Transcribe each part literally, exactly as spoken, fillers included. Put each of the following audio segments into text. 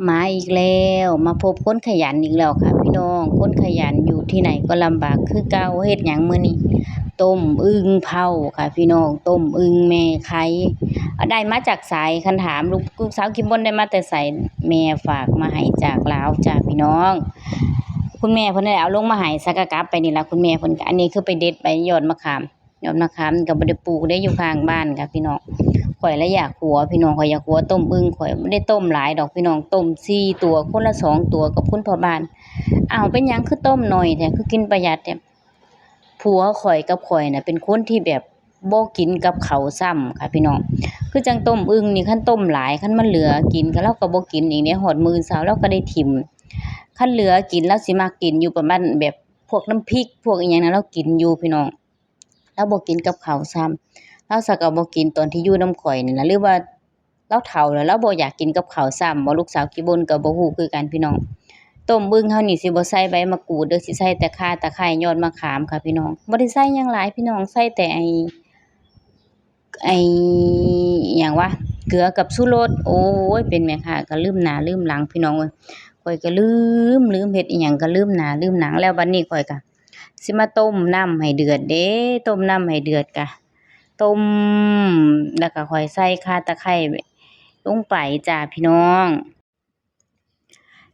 มาอีกแล้ว มาพบคนขยันอีกแล้วค่ะพี่น้อง คนขยันอยู่ที่ไหนก็ลำบากคือเก่า เฮ็ดหยังมื้อนี้ ต้มอึ่งเผาค่ะพี่น้อง ต้มอึ่งแม่ไข่ เอาได้มาจากไส คันถามลูก ลูกสาวคิมบอนได้มาแต่ไส แม่ฝากมาให้จากลาวจ้าพี่น้อง คุณแม่เพิ่นได้เอาลงมาให้ สักกะกลับไปนี่ล่ะ คุณแม่เพิ่นก็ อันนี้คือไปเด็ดใบยอดมะขาม ยอดมะขามก็บ่ได้ปลูกเด้ อยู่ข้างบ้านค่ะพี่น้อง ข้อยละอยากขัวพี่น้อง ข้อยอยากขัวต้มอึ่ง ข้อยบ่ได้ต้มหลายดอกพี่น้อง ต้มสี่ตัว คนละสองตัวกับคุณพ่อบ้าน อ้าว เป็นหยังคือต้มน้อยแท้ คือกินประหยัดแท้ ผัวข้อยกับข้อยน่ะเป็นคนที่แบบบ่กินกับข้าวซ้ำค่ะพี่น้อง คือจั่งต้มอึ่งนี่ คันต้มหลาย คันมันเหลือกินก็ ลาวก็บ่กินอีกเด้ ฮอดมื้อเช้าลาวก็ได้ถิ่ม คันเหลือกินลาวสิมักกินอยู่ประมาณแบบพวกน้ำพริก พวกอิหยังนะ ลาวกินอยู่พี่น้อง ลาวบ่กินกับข้าวซ้ำ ลาวซะก็บ่กินตอนที่อยู่นำข้อยนี่ล่ะ หรือว่าลาวเฒ่าแล้ว ลาวบ่อยากกินกับข้าวซ้ำบ่ ลูกสาวขี้บ่นก็บ่ฮู้คือกันพี่น้อง ต้มอึ่งเฮานี่สิบ่ใส่ใบมะกรูดเด้อ สิใส่แต่ข่าตะไคร้ยอดมะขามค่ะพี่น้อง บ่ได้ใส่หยังหลายพี่น้อง ใส่แต่ไอ้ ไอ้ อิหยังวะ เกลือกับชูรส โอ้ย เป็นแม่ค้าก็ลืมหน้าลืมหลังพี่น้องเอ้ย ข้อยก็ลืม ลืมเฮ็ดอิหยังก็ลืมหน้าลืมหลัง แล้วบัดนี้ข้อยก็สิมาต้มน้ำให้เดือดเด้ ต้มน้ำให้เดือดก็ต้ม แล้วก็ค่อยใส่ข่าตะไคร้ลงไปจ้าพี่น้อง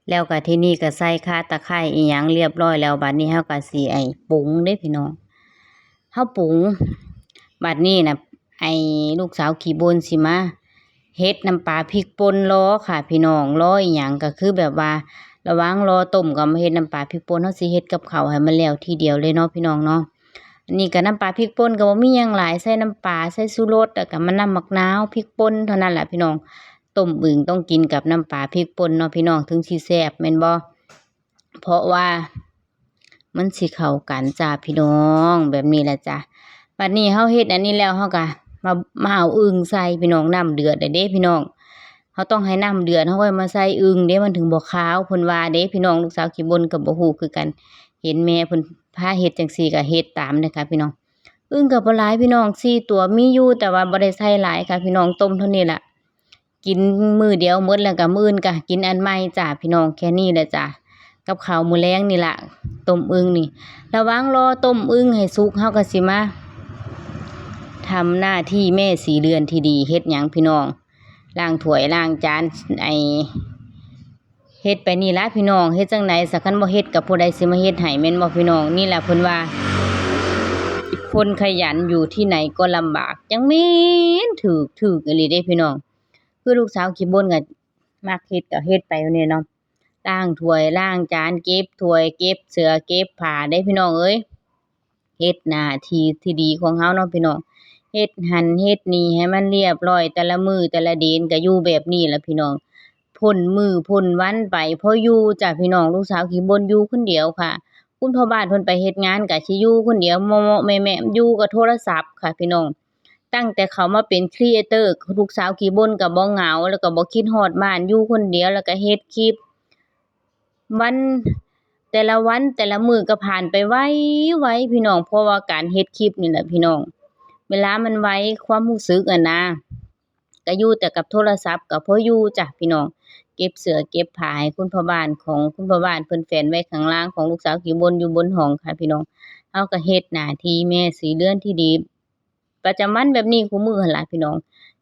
แล้วก็ทีนี้ก็ใส่ข่าตะไคร้อิหยังเรียบร้อยแล้ว บัดนี้เฮาก็สิไอ้ปรุงเด้พี่น้อง เฮาปรุง บัดนี้น่ะ ไอ้ลูกสาวขี้บ่นสิมาเฮ็ดน้ำปลาพริกป่นรอค่ะพี่น้อง รออิหยังก็คือแบบว่า ระหว่างรอต้มก็มาเฮ็ดน้ำปลาพริกป่น เฮาสิเฮ็ดกับข้าวให้มันแล้วทีเดียวเลยเนาะพี่น้องเนาะ อันนี้ก็น้ำปลาพริกป่นก็บ่มีหยังหลาย ใส่น้ำปลา ใส่ชูรส แล้วก็มาน้ำหมากนาว พริกป่นเท่านั้นแหละพี่น้อง ต้มอึ่งต้องกินกับน้ำปลาพริกป่นเนาะพี่น้อง ถึงสิแซ่บแม่นบ่ เพราะว่ามันสิเข้ากันจ้าพี่น้อง แบบนี้แหละจ้ะ บัดนี้เฮาเฮ็ดอันนี้แล้วเฮาก็มา มาเอาอึ่งใส่พี่น้อง น้ำเดือดแล้วเด้พี่น้อง เฮาต้องให้น้ำเดือดเฮาค่อยมาใส่อึ่งเด้ มันถึงบ่คาว เพิ่นว่าเด้พี่น้อง ลูกสาวขี้บ่นก็บ่ฮู้คือกัน เห็นแม่เพิ่นพาเฮ็ดจั่งซี้ก็เฮ็ดตามเด้อค่ะพี่น้อง อึ่งก็บ่หลายพี่น้อง สี่ตัวมีอยู่ แต่ว่าบ่ได้ใส่หลายค่ะพี่น้อง ต้มเท่านี้ล่ะ กินมื้อเดียวหมดแล้วก็มื้ออื่นก็กินอันใหม่จ้าพี่น้อง แค่นี้แหละจ้า กับข้าวมื้อแลงนี่ล่ะ ต้มอึ่งนี่ ระหว่างรอต้มอึ่งให้สุก เฮาก็สิมาทำหน้าที่แม่ศรีเดือนที่ดี เฮ็ดหยังพี่น้อง ล้างถ้วยล้างจาน ไอ้ เฮ็ดไปนี่ล่ะพี่น้อง เฮ็ดจั่งใด๋ซะ คันบ่เฮ็ดก็ผู้ใดสิมาเฮ็ดให้แม่นบ่พี่น้อง นี่ล่ะเพิ่นว่า คนขยันอยู่ที่ไหนก็ลำบาก จั่งแม่นถูก ถูกอีหลีเด้พี่น้อง คือลูกสาวขี้บ่นก็มักเฮ็ดก็เฮ็ดไปนี่เนาะ ล้างถ้วยล้างจาน เก็บถ้วยเก็บเสื้อเก็บผ้าเด้พี่น้องเอ้ย เฮ็ดหน้าที่ที่ดีของเฮาเนาะพี่น้อง เฮ็ดหั้นเฮ็ดนี่ให้มันเรียบร้อย แต่ละมื้อแต่ละเดือนก็อยู่แบบนี้ล่ะพี่น้อง พ้นมื้อพ้นวันไป พออยู่จ้ะพี่น้อง ลูกสาวขี้บ่นอยู่คนเดียวค่ะ คุณพ่อบ้านเพิ่นไปเฮ็ดงานก็สิอยู่คนเดียว เมาะๆแมะๆ อยู่กับโทรศัพท์ค่ะพี่น้อง ตั้งแต่เขามาเป็นครีเอเตอร์ ลูกสาวขี้บ่นก็บ่เหงา แล้วก็บ่คิดฮอดบ้าน อยู่คนเดียว แล้วก็เฮ็ดคลิป วัน แต่ละวันแต่ละมื้อก็ผ่านไปไวๆพี่น้อง เพราะว่าการเฮ็ดคลิปนี่แหละพี่น้อง เวลามันไว ความรู้สึกอะนะ ก็อยู่แต่กับโทรศัพท์ก็พออยู่จ้ะพี่น้อง เก็บเสื้อเก็บผ้าให้คุณพ่อบ้าน ของคุณพ่อบ้านเพิ่นแฝนไว้ข้างล่าง ของลูกสาวขี้บ่นอยู่บนห้องค่ะพี่น้อง เฮาก็เฮ็ดหน้าที่แม่ศรีเดือนที่ดี ประจำวันแบบนี้คู่มื้อหั้นล่ะพี่น้อง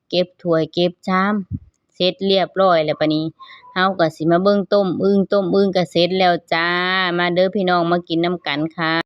เก็บถ้วยเก็บชาม เสร็จเรียบร้อยแล้วบัดนี้ เฮาก็สิมาเบิ่งต้มอึ่ง ต้มอึ่งก็เสร็จแล้วจ้า มาเด้อพี่น้อง มากินนำกันค่ะ